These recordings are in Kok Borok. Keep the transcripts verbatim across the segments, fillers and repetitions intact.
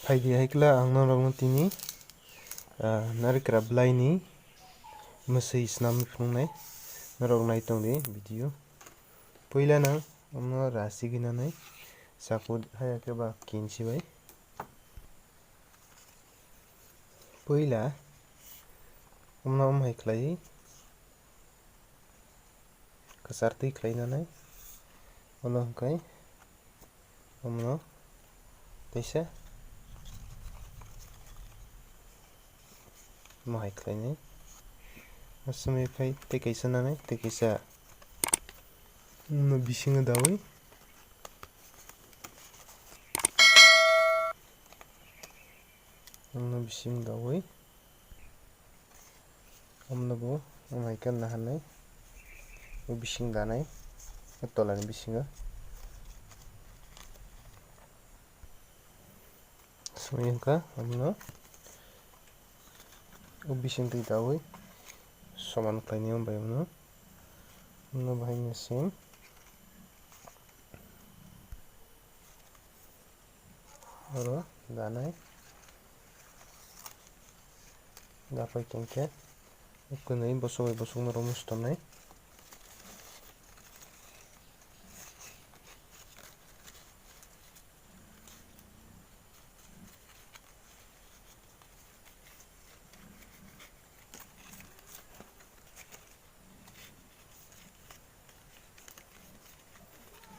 Phaidi hai kla ang norokno tini, ah, narikra blaini mwswi snam phunuknai. Norok nai tongdi video. Puila nang omno rasi ginanai, saku haya khe ba kinsi bai. Puila omno om hai khlai, kwchar twi khlai nanai. Ono hwnkhe omno teisa mohai khlainai. Aswmwi phai tei kaisa nanai, tei kaisa omno bisingo daui. Omno bising daui. Omno bo, omai khe naharnai. O bising danai. O tolani bisingo. Sumui wngkha omno. O bising twi daui. Soman khlainai ombai omno. Omno bahai sim. Oro danai. Dapai tongkhe kwnwi bosok bai bosokno romwi sotonnai.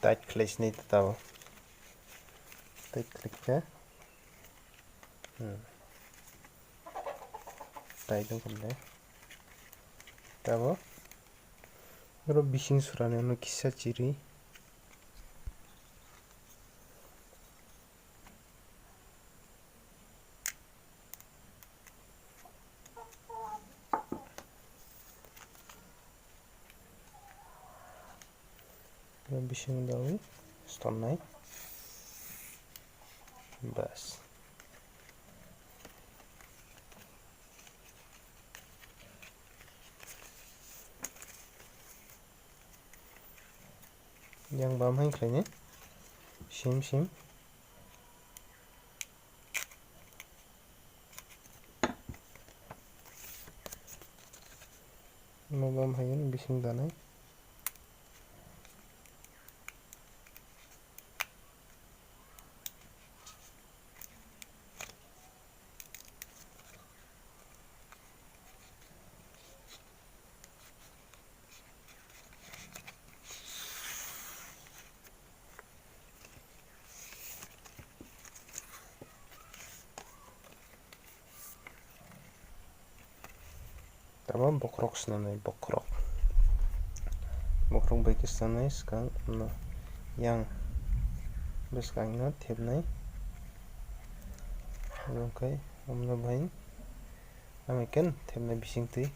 Tight khlai sinai tabo. Tight khlai khe. Hmm. Tight wngkha le. Tabo. Oro bising surani ano kisa chiri. Bising daui stonnai. Bas. Yang bam hai khlainai. Sim sim. Mo bam hai bising danai. Tamo bokhorok swnamnai, bokhorok. Bokhorok bai khe swnamnai swkang no yang bwskang no thepnai. Omo khe omo no bai. Ang eken thepna bising twi.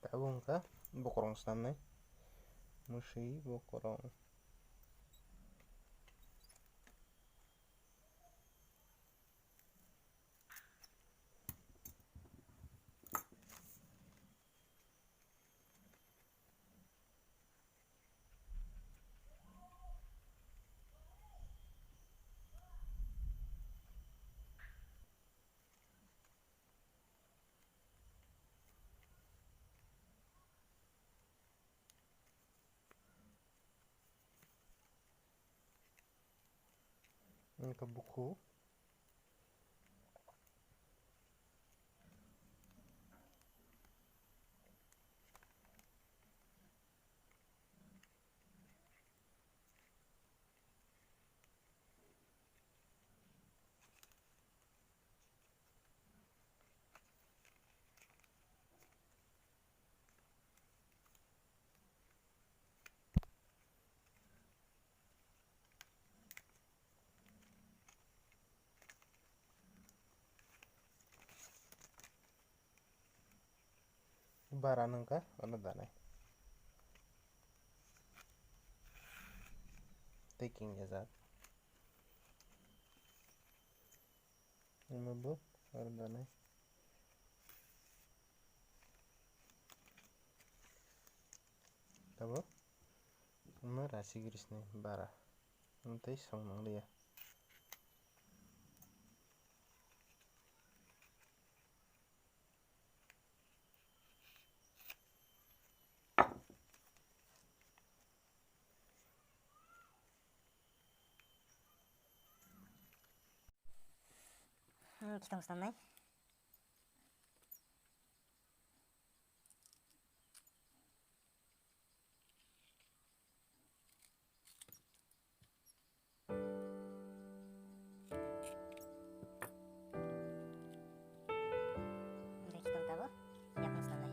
Tabuk wngkha bokorong swnamnai. Mwswi bokorong. Wngkha bukhu. Bara nungkha, ono danai. Tei king ya jak. Imo bo, aro danai. Tabo, imo rasi grisni bara. Tei song nang liya. Hmm, kitong sanai. Tei kitong tabo, yakung sanai.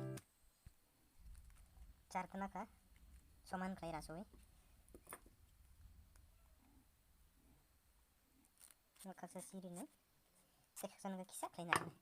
Char khna kha, soman khlai rasoi. Kaksa siri nai. Tei kaksa nang kisa khlai nai.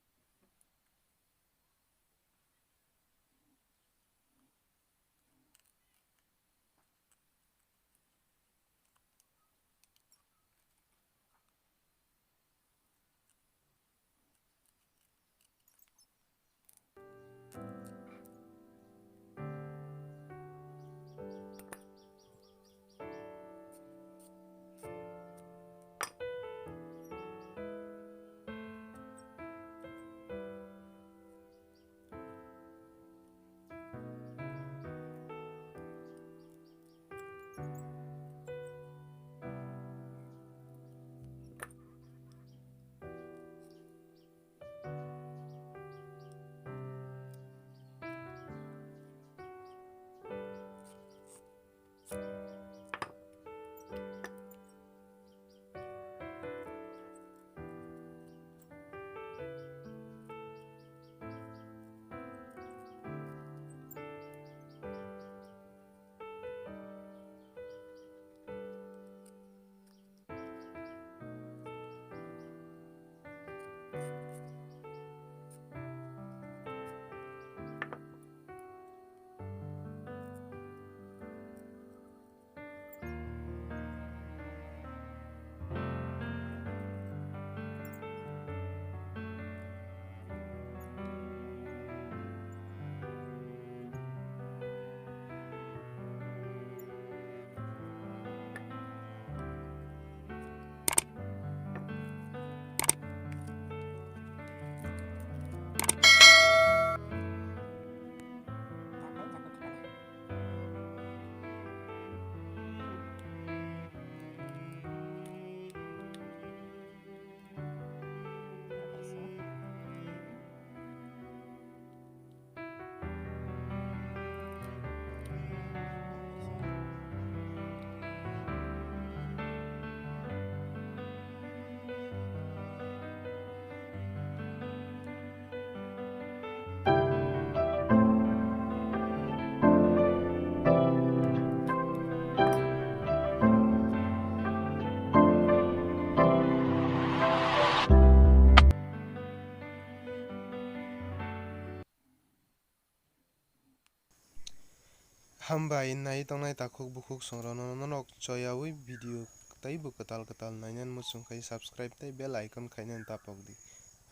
Hambai, nai tongnai takhuk bukhuk songrokno, norok choyaui video teibo kwtal kwtal nainani muchung khai subscribe tei bell icon khainani tapok di.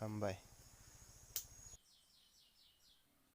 Hambai.